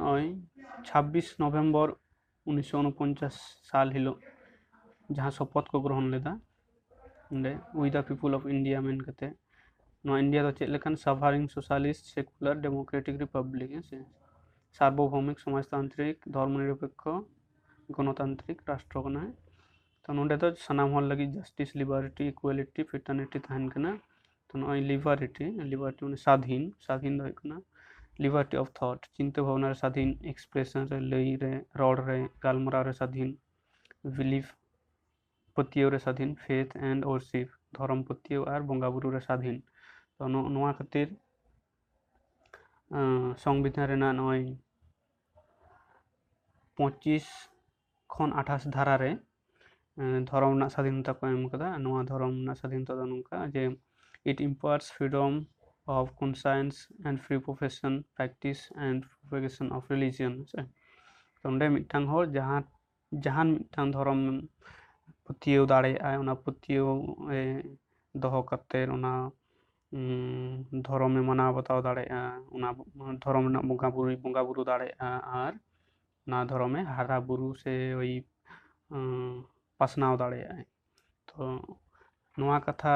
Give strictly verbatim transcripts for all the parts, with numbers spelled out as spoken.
ᱱᱚᱜᱼᱚᱭ ᱪᱷᱟᱵᱵᱤᱥ ᱱᱚᱵᱷᱮᱢᱵᱚᱨ ᱩᱱᱤᱥᱥᱚ ᱩᱱᱚᱯᱚᱧᱪᱟᱥ ᱥᱟᱞ ᱦᱤᱞᱳᱜ ᱡᱟᱦᱟᱸ ᱥᱚᱯᱚᱛ ᱠᱚ ᱜᱨᱚᱦᱚᱱ ᱞᱮᱫᱟ ᱚᱸᱰᱮ, We the People of India ᱢᱮᱱ ᱠᱟᱛᱮ, ᱱᱚᱣᱟ ᱤᱱᱰᱤᱭᱟ ᱫᱚ ᱪᱮᱫ ᱞᱮᱠᱟᱱ sovereign socialist secular democratic republic, ᱦᱮᱸ ᱥᱮ, ᱥᱟᱨᱵᱚᱵᱷᱳᱣᱢᱤᱠ ᱥᱚᱢᱟᱡᱽᱛᱟᱱᱛᱨᱤᱠ ᱫᱷᱚᱨᱢᱚ ᱱᱤᱨᱚᱯᱮᱠᱠᱷᱚ ᱜᱚᱱᱚᱛᱟᱱᱛᱨᱤᱠ ᱨᱟᱥᱴᱨᱚ ᱠᱟᱱᱟ᱾ ᱛᱚ ᱱᱚᱸᱰᱮ ᱫᱚ ᱥᱟᱱᱟᱢ ᱦᱚᱲ ᱞᱟᱹᱜᱤᱫ justice, liberty, equality, fraternity ᱛᱟᱦᱮᱱ ᱠᱟᱱᱟ᱾ ᱛᱚ ᱱᱚᱜᱼᱚᱭ liberty, liberty ᱢᱟᱱᱮ ᱥᱟᱫᱷᱤᱱ, ᱥᱟᱫᱷᱤᱱ ᱫᱚ ᱦᱩᱭᱩᱜ ᱠᱟᱱᱟ liberty of thought, ᱪᱤᱱᱛᱟᱹ ᱵᱷᱟᱵᱽᱱᱟ ᱨᱮ ᱥᱟᱫᱷᱤᱱ, expression ᱨᱮ, ᱞᱟᱹᱭ ᱨᱮ, ᱨᱚᱲ ᱨᱮ, ᱜᱟᱞᱢᱟᱨᱟᱣ ᱨᱮ ᱥᱟᱫᱷᱤᱱ, belief ᱯᱟᱹᱛᱭᱟᱹᱣ ᱨᱮ ᱥᱟᱫᱷᱤᱱ, faith and worship ᱫᱷᱚᱨᱚᱢ ᱯᱟᱹᱛᱭᱟᱹᱣ ᱟᱨ ᱵᱚᱸᱜᱟ ᱵᱩᱨᱩ ᱨᱮ ᱥᱟᱫᱷᱤᱱ᱾ ᱛᱚ ᱱᱚ-, ᱱᱚᱣᱟ ᱠᱷᱟᱹᱛᱤᱨ ᱟᱸ, ᱥᱚᱝᱵᱤᱫᱷᱟᱱ ᱨᱮᱱᱟᱜ ᱱᱚᱜᱼᱚᱭ ᱯᱚᱸᱪᱤᱥ ᱠᱷᱚᱱ ᱟᱴᱷᱟᱥ ᱫᱷᱟᱨᱟ ᱨᱮ, ᱟᱸ, ᱫᱷᱚᱨᱚᱢ ᱨᱮᱱᱟᱜ ᱥᱟᱫᱷᱤᱱᱚᱛᱟ ᱠᱚ ᱮᱢ ᱠᱟᱫᱟ᱾ ᱱᱚᱣᱟ ᱫᱷᱚᱨᱚᱢ ᱨᱮᱱᱟᱜ ᱥᱟᱫᱷᱤᱱᱚᱛᱟ ᱫᱚ ᱱᱚᱝᱠᱟ ᱡᱮ, it imparts freedom of conscience and free profession, practice and propagation of religion, ᱦᱮᱸ ᱥᱮ᱾ ᱛᱚ ᱚᱸᱰᱮ ᱢᱤᱫᱴᱟᱝ ᱦᱚᱲ ᱡᱟᱦᱟᱸ, ᱡᱟᱦᱟᱱ ᱢᱤᱫᱴᱟᱝ ᱫᱷᱚᱨᱚᱢ ᱯᱟᱹᱛᱭᱟᱹᱣ ᱫᱟᱲᱮᱭᱟᱜᱼᱟᱭ, ᱚᱱᱟ ᱯᱟᱹᱛᱭᱟᱹᱣ ᱮ ᱫᱚᱦᱚ ᱠᱟᱛᱮᱫ ᱚᱱᱟ, ᱩᱸ, ᱫᱷᱚᱨᱚᱢᱮ ᱢᱟᱱᱟᱣ ᱵᱟᱛᱟᱣ ᱫᱟᱲᱮᱭᱟᱜᱼᱟ, ᱚᱱᱟ ᱫᱷᱚᱨᱚᱢ ᱨᱮᱱᱟᱜ ᱵᱚᱸᱜᱟ ᱵᱩᱨᱩᱭ ᱵᱚᱸᱜᱟ ᱵᱩᱨᱩ ᱫᱟᱲᱮᱭᱟᱜᱼᱟ, ᱟᱨ ᱚᱱᱟ ᱫᱷᱚᱨᱚᱢᱮ ᱦᱟᱨᱟ ᱵᱩᱨᱩ ᱥᱮ ᱳᱭ, ᱩᱸ, ᱯᱟᱥᱱᱟᱣ ᱫᱟᱲᱮᱭᱟᱜᱼᱟᱭ᱾ ᱛᱚ ᱱᱚᱣᱟ ᱠᱟᱛᱷᱟ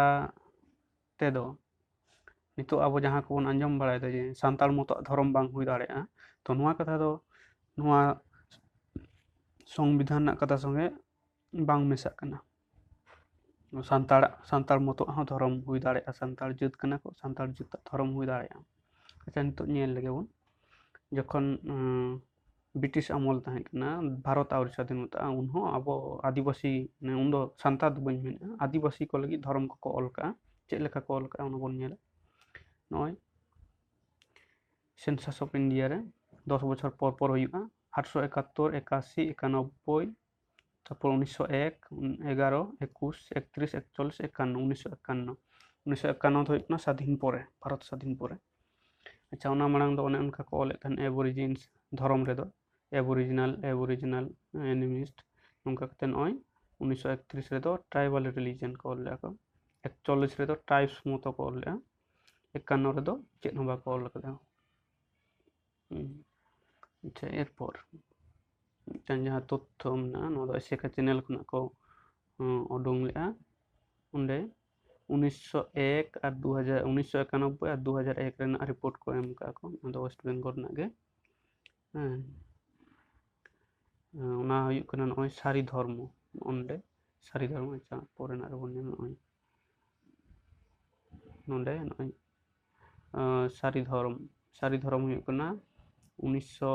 ᱛᱮᱫᱚ ᱱᱤᱛᱚᱜ ᱟᱵᱚ ᱡᱟᱦᱟᱸ ᱠᱚᱵᱚᱱ ᱟᱸᱡᱚᱢ ᱵᱟᱲᱟᱭᱮᱫᱟ ᱡᱮ ᱥᱟᱱᱛᱟᱲ ᱢᱚᱛᱚᱣᱟᱜ ᱫᱷᱚᱨᱚᱢ ᱵᱟᱝ ᱦᱩᱭ ᱫᱟᱲᱮᱭᱟᱜᱼᱟ, ᱛᱚ ᱱᱚᱣᱟ ᱠᱟᱛᱷᱟ ᱫᱚ ᱱᱚᱣᱟ ᱥᱚᱝᱵᱤᱫᱷᱟᱱ ᱨᱮᱱᱟᱜ ᱠᱟᱛᱷᱟ ᱥᱚᱸᱜᱮ ᱵᱟᱝ ᱢᱮᱥᱟᱜ ᱠᱟᱱᱟ᱾ ᱥᱟᱱᱛᱟᱲ, ᱥᱟᱱᱛᱟᱲ ᱢᱚᱛᱚᱣᱟᱜ ᱦᱚᱸ ᱫᱷᱚᱨᱚᱢ ᱦᱩᱭ ᱫᱟᱲᱮᱭᱟᱜᱼᱟ, ᱥᱟᱱᱛᱟᱲ ᱡᱟᱹᱛ ᱠᱟᱱᱟ ᱠᱚ, ᱥᱟᱱᱛᱟᱲ ᱡᱟᱹᱛᱟᱜ ᱫᱷᱚᱨᱚᱢ ᱦᱩᱭ ᱫᱟᱲᱮᱭᱟᱜᱼᱟ᱾ ᱟᱪᱪᱷᱟ, ᱱᱤᱛᱚᱜ ᱧᱮᱞ ᱞᱮᱜᱮ ᱵᱚᱱ, ᱡᱚᱠᱷᱚᱱ, ᱩᱸ, ᱵᱨᱤᱴᱤᱥ ᱟᱢᱚᱞ ᱛᱟᱦᱮᱸ ᱠᱟᱱᱟ, ᱵᱷᱟᱨᱚᱛ ᱟᱹᱣᱨᱤ ᱥᱟᱫᱷᱤᱱᱚᱛᱟᱜᱼᱟ, ᱩᱱᱦᱚᱸ ᱟᱵᱚ ᱟᱹᱫᱤᱵᱟᱹᱥᱤ, ᱢᱟᱱᱮ ᱩᱱᱫᱚ ᱥᱟᱱᱛᱟᱲ ᱫᱚ ᱵᱟᱹᱧ ᱢᱮᱱᱮᱫᱼᱟ, ᱟᱹᱫᱤᱵᱟᱹᱥᱤ ᱠᱚ ᱞᱟᱹᱜᱤᱫ ᱫᱷᱚᱨᱚᱢ ᱠᱚᱠᱚ ᱚᱞ ᱠᱟᱜᱼᱟ᱾ ᱪᱮᱫ ᱞᱮᱠᱟ ᱠᱚ ᱚᱞ ᱠᱟᱜᱼᱟ, ᱚᱱᱟ ᱵᱚᱱ ᱧᱮᱞᱟ᱾ ᱱᱚᱜᱼᱚᱭ census of India ᱨᱮ ᱫᱚᱥ ᱵᱚᱪᱷᱚᱨ ᱯᱚᱨ ᱯᱚᱨ ᱦᱩᱭᱩᱜᱼᱟ, ᱟᱴᱥᱚ ᱮᱠᱟᱛᱛᱳᱨ, ᱮᱠᱟᱥᱤ, ᱮᱠᱟᱱᱚᱵᱵᱳᱭ, ᱛᱟᱨᱯᱚᱨ ᱩᱱᱤᱥᱥᱚ ᱮᱠ, ᱮᱜᱟᱨᱚ, ᱮᱠᱩᱥ, ᱮᱠᱛᱨᱤᱥ, ᱮᱠᱪᱚᱞᱞᱤᱥ, ᱮᱠᱟᱱᱱᱚ, ᱩᱱᱤᱥᱥᱚ ᱮᱠᱟᱱᱱᱚ᱾ ᱩᱱᱤᱥᱥᱚ ᱮᱠᱟᱱᱱᱚ ᱫᱚ ᱦᱩᱭᱩᱜ ᱠᱟᱱᱟ ᱥᱟᱫᱷᱤᱱ ᱯᱚᱨᱮ, ᱵᱷᱟᱨᱚᱛ ᱥᱟᱫᱷᱤᱱ ᱯᱚᱨᱮ᱾ ᱟᱪᱪᱷᱟ, ᱚᱱᱟ ᱢᱟᱲᱟᱝ ᱫᱚ ᱚᱱᱮ ᱚᱱᱠᱟ ᱠᱚ ᱚᱞᱮᱫ ᱛᱟᱦᱮᱸᱫ Aborigines ᱫᱷᱚᱨᱚᱢ ᱨᱮᱫᱚ, Aboriginal, Aboriginal, animist, ᱱᱚᱝᱠᱟ ᱠᱟᱛᱮ ᱱᱚᱜᱼᱚᱭ ᱩᱱᱤᱥᱥᱚ ᱮᱠᱛᱨᱤᱥ ᱨᱮᱫᱚ tribal religion ᱠᱚ ᱚᱞ ᱞᱮᱫᱼᱟ ᱠᱚ, ᱮᱠᱪᱚᱞᱞᱤᱥ ᱨᱮᱫᱚ tribes ᱢᱚᱛᱚ ᱠᱚ ᱚᱞ ᱞᱮᱫᱼᱟ, ᱮᱠᱟᱱᱱᱚ ᱨᱮᱫᱚ ᱪᱮᱫ ᱦᱚᱸ ᱵᱟᱠᱚ ᱚᱞ ᱠᱟᱫᱟ᱾ ᱦᱩᱸ᱾ ᱟᱪᱪᱷᱟ, ᱮᱨᱯᱚᱨ ᱢᱤᱫᱴᱟᱝ ᱡᱟᱦᱟᱸ ᱛᱚᱛᱛᱷᱚ ᱢᱮᱱᱟᱜᱼᱟ, ᱱᱚᱣᱟ ᱫᱚ ᱮᱥᱮᱠᱟ ᱪᱮᱱᱮᱞ ᱠᱷᱚᱱᱟᱜ ᱠᱚ ᱩᱸ, ᱩᱰᱩᱝ ᱞᱮᱫᱼᱟ᱾ ᱚᱸᱰᱮ ᱩᱱᱤᱥᱥᱚ ᱮᱠ ᱟᱨ ᱫᱩ ᱦᱟᱡᱟᱨ, ᱩᱱᱤᱥᱥᱚ ᱮᱠᱟᱱᱚᱵᱵᱳᱭ ᱟᱨ ᱫᱩ ᱦᱟᱡᱟᱨ ᱮᱠ ᱨᱮᱱᱟᱜ ᱨᱤᱯᱳᱨᱴ ᱠᱚ ᱮᱢ ᱠᱟᱜᱼᱟ ᱠᱚ᱾ ᱚᱱᱟ ᱫᱚ ᱳᱭᱮᱥᱴ ᱵᱮᱝᱜᱚᱞ ᱨᱮᱱᱟᱜ ᱜᱮ᱾ ᱦᱮᱸ, ᱚᱱᱟ ᱦᱩᱭᱩᱜ ᱠᱟᱱᱟ ᱱᱚᱜᱼᱚᱭ ᱥᱟᱹᱨᱤ ᱫᱷᱚᱨᱢᱚ᱾ ᱚᱸᱰᱮ ᱥᱟᱹᱨᱤ ᱫᱷᱚᱨᱢᱚ, ᱟᱪᱪᱷᱟ, ᱯᱚᱨᱮᱱᱟᱜ ᱨᱮᱵᱚᱱ ᱧᱮᱞᱟ᱾ ᱱᱚᱜᱼᱚᱭ ᱱᱚᱰᱮ ᱱᱚᱜᱼᱚᱭ ᱟᱸ, ᱥᱟᱹᱨᱤ ᱫᱷᱚᱨᱚᱢ, ᱥᱟᱹᱨᱤ ᱫᱷᱚᱨᱚᱢ ᱦᱩᱭᱩᱜ ᱠᱟᱱᱟ ᱩᱱᱤᱥᱥᱚ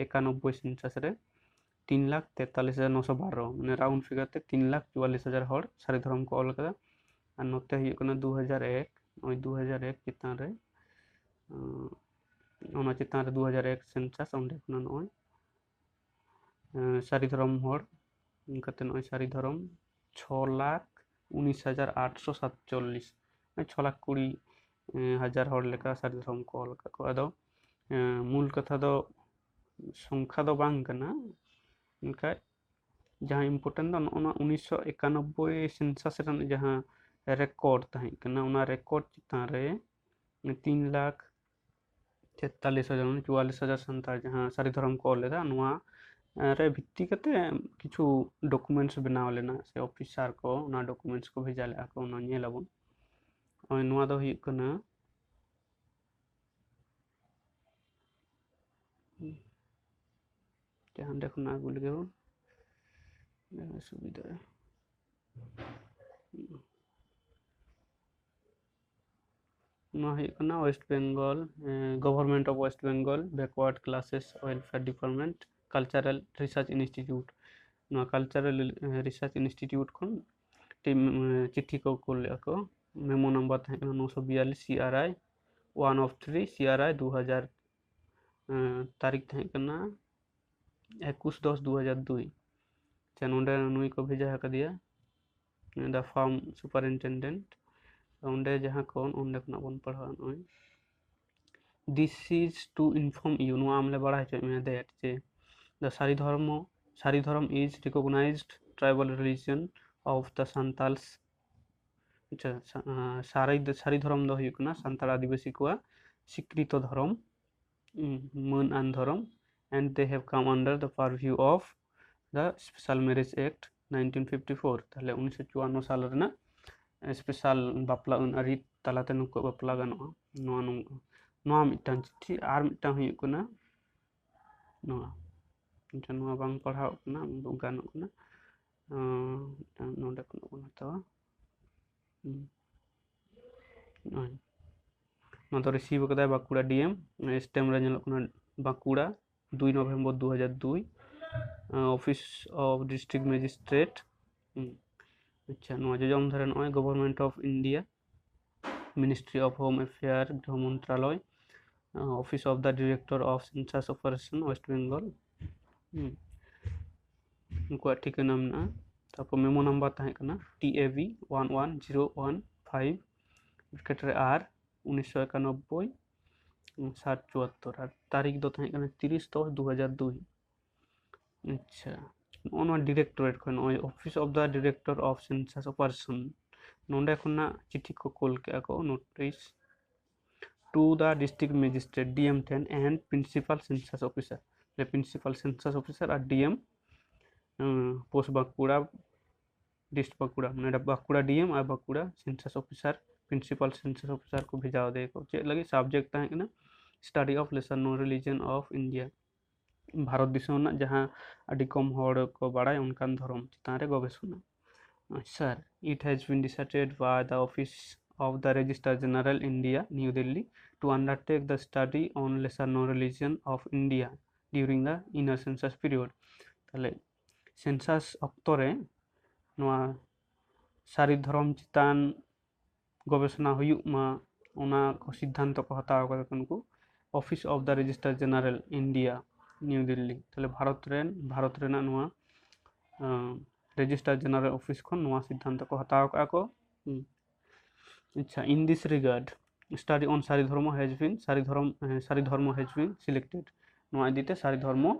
ᱮᱠᱟᱱᱚᱵᱵᱳᱭ ᱥᱮᱱᱥᱟᱥ ᱨᱮ ᱛᱤᱱ ᱞᱟᱠᱷ ᱛᱮᱛᱟᱞᱤᱥ ᱦᱟᱡᱟᱨ ᱱᱚᱥᱚ ᱵᱟᱨᱚ, ᱢᱟᱱᱮ ᱨᱟᱣᱩᱱᱰ ᱯᱷᱤᱜᱟᱨ ᱛᱮ ᱛᱤᱱ ᱞᱟᱠᱷ ᱪᱩᱣᱟᱞᱤᱥ ᱦᱟᱡᱟᱨ ᱦᱚᱲ ᱥᱟᱹᱨᱤ ᱫᱷᱚᱨᱚᱢ ᱠᱚ ᱚᱞ ᱠᱟᱫᱟ᱾ ᱟᱨ ᱱᱚᱛᱮ ᱦᱩᱭᱩᱜ ᱠᱟᱱᱟ ᱫᱩ ᱦᱟᱡᱟᱨ ᱮᱠ, ᱱᱚᱜᱼᱚᱭ ᱫᱩ ᱦᱟᱡᱟᱨ ᱮᱠ ᱪᱮᱛᱟᱱ ᱨᱮ, ᱟᱸ, ᱚᱱᱟ ᱪᱮᱛᱟᱱ ᱨᱮ ᱫᱩ ᱦᱟᱡᱟᱨ ᱮᱠ ᱥᱮᱱᱥᱟᱥ, ᱚᱸᱰᱮ ᱠᱷᱚᱱᱟᱜ ᱱᱚᱜᱼᱚᱭ ᱮᱸ, ᱥᱟᱹᱨᱤ ᱫᱷᱚᱨᱚᱢ ᱦᱚᱲ, ᱚᱱᱠᱟᱛᱮ ᱱᱚᱜᱼᱚᱭ ᱥᱟᱹᱨᱤ ᱫᱷᱚᱨᱚᱢ ᱪᱷᱚ ᱞᱟᱠᱷ ᱩᱱᱤᱥ ᱦᱟᱡᱟᱨ ᱟᱴᱥᱚ ᱥᱟᱛᱪᱚᱞᱞᱤᱥ, ᱢᱟᱱᱮ ᱪᱷᱚ ᱞᱟᱠᱷ ᱠᱩᱲᱤ, ᱮᱸ, ᱦᱟᱡᱟᱨ ᱦᱚᱲ ᱞᱮᱠᱟ ᱥᱟᱹᱨᱤ ᱫᱷᱚᱨᱚᱢ ᱠᱚ ᱚᱞ ᱟᱠᱟᱫ ᱠᱚᱣᱟ᱾ ᱟᱫᱚ, ᱮᱸ, ᱢᱩᱞ ᱠᱟᱛᱷᱟ ᱫᱚ, ᱥᱚᱝᱠᱷᱟ ᱫᱚ ᱵᱟᱝ ᱠᱟᱱᱟ, ᱢᱮᱱᱠᱷᱟᱡ ᱡᱟᱦᱟᱸ ᱤᱢᱯᱚᱨᱴᱮᱱᱴ ᱫᱚ ᱱᱚᱜᱼᱚ ᱱᱚᱣᱟ ᱩᱱᱤᱥᱥᱚ ᱮᱠᱟᱱᱚᱵᱵᱳᱭ ᱥᱮᱱᱥᱟᱥ ᱨᱮᱱᱟᱜ ᱡᱟᱦᱟᱸ ᱨᱮᱠᱚᱨᱰ ᱛᱟᱦᱮᱸ ᱠᱟᱱᱟ, ᱚᱱᱟ ᱨᱮᱠᱚᱨᱰ ᱪᱮᱛᱟᱱ ᱨᱮ ᱛᱤᱱ ᱞᱟᱠᱷ ᱛᱮᱛᱟᱞᱤᱥ ᱦᱟᱡᱟᱨ, ᱢᱟᱱᱮ ᱪᱩᱣᱟᱞᱤᱥ ᱦᱟᱡᱟᱨ ᱥᱟᱱᱛᱟᱲ ᱡᱟᱦᱟᱸ ᱥᱟᱹᱨᱤ ᱫᱷᱚᱨᱚᱢ ᱠᱚ ᱚᱞ ᱞᱮᱫᱟ, ᱱᱚᱣᱟ, ᱮ, ᱨᱮ ᱵᱷᱤᱛᱛᱤ ᱠᱟᱛᱮ ᱠᱤᱪᱷᱩ ᱰᱚᱠᱩᱢᱮᱱᱴᱥ ᱵᱮᱱᱟᱣ ᱞᱮᱱᱟ ᱥᱮ ᱚᱯᱷᱤᱥᱟᱨ ᱠᱚ ᱚᱱᱟ ᱰᱚᱠᱩᱢᱮᱱᱴᱥ ᱠᱚ ᱵᱷᱮᱡᱟ ᱞᱮᱫᱼᱟ ᱠᱚ, ᱚᱱᱟ ᱧᱮᱞ ᱟᱵᱚᱱ᱾ ᱱᱚᱜᱼᱚᱭ ᱱᱚᱣᱟ ᱫᱚ ᱦᱩᱭᱩᱜ ᱠᱟᱱᱟ, ᱡᱟᱦᱟᱸ ᱚᱸᱰᱮ ᱠᱷᱚᱱᱟᱜ ᱟᱹᱜᱩ ᱞᱮᱜᱮ ᱵᱚᱱ, ᱥᱩᱵᱤᱫᱷᱟ᱾ ᱱᱚᱣᱟ ᱦᱩᱭᱩᱜ ᱠᱟᱱᱟ West Bengal, A, Government of West Bengal Backward Classes Welfare Department, Cultural Research Institute᱾ ᱱᱚᱣᱟ Cultural, ᱮ, Research Institute ᱠᱷᱚᱱ ᱴᱤᱢ, ᱮ, ᱪᱤᱴᱷᱤ ᱠᱚ ᱠᱩᱞ ᱞᱮᱫᱼᱟ ᱠᱚ᱾ ᱢᱮᱢᱳ ᱱᱟᱢᱵᱟᱨ ᱛᱟᱦᱮᱸ ᱠᱟᱱᱟ ᱱᱚᱥᱚ ᱵᱤᱭᱟᱞᱞᱤᱥ, ᱥᱤ ᱟᱨ ᱟᱭ ᱳᱣᱟᱱ ᱚᱯᱷ ᱛᱷᱨᱤ, ᱥᱤ ᱟᱨ ᱟᱭ ᱫᱩ ᱦᱟᱡᱟᱨ, ᱮ, ᱛᱟᱹᱨᱤᱠᱷ ᱛᱟᱦᱮᱸ ᱠᱟᱱᱟ ᱮᱠᱩᱥ ᱫᱚᱥ ᱫᱩ ᱦᱟᱡᱟᱨ ᱫᱩᱭ᱾ ᱟᱪᱪᱷᱟ, ᱱᱚᱰᱮ ᱱᱩᱭ ᱠᱚ ᱵᱷᱮᱡᱟ ᱟᱠᱟᱫᱮᱭᱟ, the farm superintendent᱾ ᱚᱸᱰᱮ ᱡᱟᱦᱟᱸ ᱠᱚ, ᱚᱸᱰᱮ ᱠᱷᱚᱱᱟᱜ ᱵᱚᱱ ᱯᱟᱲᱦᱟᱣᱟ ᱱᱚᱜᱼᱚᱭ, "This is to inform you", ᱱᱚᱣᱟ ᱟᱢ ᱞᱮ ᱵᱟᱲᱟᱭ ᱦᱚᱪᱚᱭᱮᱫ ᱢᱮᱭᱟ, that ᱡᱮ the ᱥᱟᱹᱨᱤ ᱫᱷᱚᱨᱢᱚ, ᱥᱟᱹᱨᱤ ᱫᱷᱚᱨᱚᱢ is recognized tribal religion of the Santals᱾ ᱟᱪᱪᱷᱟ, ᱥᱟ-, ᱟᱸ, ᱥᱟᱹᱨᱤ ᱫᱚ, ᱥᱟᱹᱨᱤ ᱫᱷᱚᱨᱚᱢ ᱫᱚ ᱦᱩᱭᱩᱜ ᱠᱟᱱᱟ ᱥᱟᱱᱛᱟᱲ ᱟᱹᱫᱤᱵᱟᱹᱥᱤ ᱠᱚᱣᱟᱜ ᱥᱤᱠᱨᱤᱛᱚ ᱫᱷᱚᱨᱚᱢ, ᱩᱸ, ᱢᱟᱹᱱ ᱟᱱ ᱫᱷᱚᱨᱚᱢ᱾ and they have come under the purview of the Special Marriage Act nineteen fifty four. ᱛᱟᱦᱚᱞᱮ ᱩᱱᱤᱥᱥᱚ ᱪᱩᱣᱟᱱᱱᱚ ᱥᱟᱞ ᱨᱮᱱᱟᱜ ᱥᱯᱮᱥᱟᱞ ᱵᱟᱯᱞᱟ ᱟᱹᱱ ᱟᱹᱨᱤ ᱛᱟᱞᱟᱛᱮ ᱱᱩᱠᱩᱣᱟᱜ ᱵᱟᱯᱞᱟ ᱜᱟᱱᱚᱜᱼᱟ᱾ ᱱᱚᱣᱟ ᱱᱚᱝ- ᱱᱚᱣᱟ ᱢᱤᱫᱴᱟᱝ ᱪᱤᱴᱷᱤ᱾ ᱟᱨ ᱢᱤᱫᱴᱟᱝ ᱦᱩᱭᱩᱜ ᱠᱟᱱᱟ ᱱᱚᱣᱟ, ᱟᱪᱪᱷᱟ, ᱱᱚᱣᱟ ᱵᱟᱝ ᱯᱟᱲᱦᱟᱣ ᱠᱟᱱᱟ, ᱜᱟᱱᱚᱜ ᱠᱟᱱᱟ᱾ ᱟᱸ, ᱢᱤᱫᱴᱟᱝ ᱱᱚᱰᱮ ᱠᱷᱚᱱᱟᱜ ᱵᱚᱱ ᱦᱟᱛᱟᱣᱟ᱾ ᱦᱩᱸ᱾ ᱱᱚᱜᱼᱚᱭ᱾ ᱱᱚᱣᱟ ᱫᱚ ᱨᱤᱥᱤᱵᱷ ᱟᱠᱟᱫᱟᱭ ᱵᱟᱸᱠᱩᱲᱟ ᱰᱤ ᱮᱢ᱾ ᱥᱴᱮᱢ ᱨᱮ ᱧᱮᱞᱚᱜ ᱠᱟᱱᱟ ᱵᱟᱸᱠᱩᱲᱟ, ᱫᱩᱭ ᱱᱚᱵᱷᱮᱢᱵᱚᱨ ᱫᱩ ᱦᱟᱡᱟᱨ ᱫᱩᱭ, ᱟᱸ, Office of District Magistrate᱾ ᱦᱩᱸ᱾ ᱟᱪᱪᱷᱟ, ᱱᱚᱣᱟ ᱡᱚᱡᱚᱢ ᱫᱷᱟᱨᱮ ᱱᱚᱜᱼᱚᱭ Government of India, Ministry of Home Affair, ᱜᱨᱤᱦᱚ ᱢᱚᱱᱛᱨᱟᱞᱚᱭ, ᱟᱸ, Office of the Director of Census Operation, West Bengal᱾ ᱦᱩᱸ᱾ ᱩᱱᱠᱩᱣᱟᱜ ᱴᱷᱤᱠᱟᱹᱱᱟ ᱢᱮᱱᱟᱜᱼᱟ᱾ ᱛᱟᱨᱯᱚᱨ ᱢᱮᱢᱳ ᱱᱟᱢᱵᱟᱨ ᱛᱟᱦᱮᱸ ᱠᱟᱱᱟ T A B one one zero one five, bracket ᱨᱮ ᱟᱨ, ᱩᱱᱤᱥᱥᱚ ᱮᱠᱟᱱᱚᱵᱵᱳᱭ, ᱥᱟᱛ ᱪᱩᱣᱟᱛᱛᱚᱨ, ᱟᱨ ᱛᱟᱹᱨᱤᱠᱷ ᱫᱚ ᱛᱟᱦᱮᱸ ᱠᱟᱱᱟ ᱛᱤᱨᱤᱥ ᱫᱚᱥ ᱫᱩ ᱦᱟᱡᱟᱨ ᱫᱩᱭ᱾ ᱟᱪᱪᱷᱟ, ᱱᱚᱜᱼᱚ ᱱᱚᱣᱟ ᱰᱤᱨᱮᱠᱴᱚᱨᱮᱴ ᱠᱷᱚᱱ, ᱱᱚᱜᱼᱚᱭ Office of the Director of Census Operation, ᱱᱚᱸᱰᱮ ᱠᱷᱚᱱᱟᱜ ᱪᱤᱴᱷᱤ ᱠᱚ ᱠᱳᱞ ᱠᱮᱜᱼᱟ ᱠᱚ, notice, to the district magistrate, ᱰᱤ ᱮᱢ ᱴᱷᱮᱱ, and principal census officer, principal census officer R D M, post Bankura, dist Bankura, ᱢᱟᱱᱮ Bankura D M R Bankura census officer, principal census officer ᱠᱚ ᱵᱷᱮᱡᱟ ᱟᱫᱮᱭᱟ ᱠᱚ᱾ ᱪᱮᱫ ᱞᱟᱹᱜᱤᱫ? ᱥᱟᱵᱡᱮᱠᱴ ᱛᱟᱦᱮᱸ ᱠᱟᱱᱟ Study of Lesser Known Religion of India᱾ Bharat ᱫᱤᱥᱚᱢ ᱨᱮᱱᱟᱜ ᱡᱟᱦᱟᱸ ᱟᱹᱰᱤ ᱠᱚᱢ ᱦᱚᱲ ᱠᱚ ᱵᱟᱲᱟᱭ ᱚᱱᱠᱟᱱ ᱫᱷᱚᱨᱚᱢ ᱪᱮᱛᱟᱱ ᱨᱮ ᱜᱚᱵᱮᱥᱚᱱᱟ᱾ Sir, it has been decided by the Office of the Registrar General, India, New Delhi, to undertake the study on lesser known religion of India during the inner census period. ᱛᱟᱦᱞᱮ ᱥᱮᱱᱥᱟᱥ ᱚᱠᱛᱚ ᱨᱮ ᱱᱚᱣᱟ ᱥᱟᱹᱨᱤ ᱫᱷᱚᱨᱚᱢ ᱪᱮᱛᱟᱱ ᱜᱚᱵᱮᱥᱚᱱᱟ ᱦᱩᱭᱩᱜ ᱢᱟ, ᱚᱱᱟ ᱠᱚ ᱥᱤᱫᱽᱫᱷᱟᱱᱛᱚ ᱠᱚ ᱦᱟᱛᱟᱣ ᱠᱟᱫᱟ ᱠᱚ ᱱᱩᱠᱩ Office of the Registrar General, India, New Delhi᱾ ᱛᱟᱦᱞᱮ ᱵᱷᱟᱨᱚᱛ ᱨᱮᱱ, ᱵᱷᱟᱨᱚᱛ ᱨᱮᱱᱟᱜ ᱱᱚᱣᱟ ᱨᱮᱡᱤᱥᱴᱟᱨ ᱡᱮᱱᱟᱨᱮᱞ ᱚᱯᱷᱤᱥ ᱠᱷᱚᱱ ᱱᱚᱣᱟ ᱥᱤᱫᱽᱫᱷᱟᱱᱛᱚ ᱠᱚ ᱦᱟᱛᱟᱣ ᱠᱟᱜᱼᱟ ᱠᱚ᱾ ᱦᱩᱸ᱾ ᱟᱪᱪᱷᱟ, in this regard, study on ᱥᱟᱹᱨᱤ ᱫᱷᱚᱨᱢᱚ has been, ᱥᱟᱹᱨᱤ ᱫᱷᱚᱨᱚᱢ, ᱦᱮᱸ, ᱥᱟᱹᱨᱤ ᱫᱷᱚᱨᱢᱚ has been selected᱾ ᱱᱚᱣᱟ ᱤᱫᱤᱛᱮ ᱥᱟᱹᱨᱤ ᱫᱷᱚᱨᱢᱚ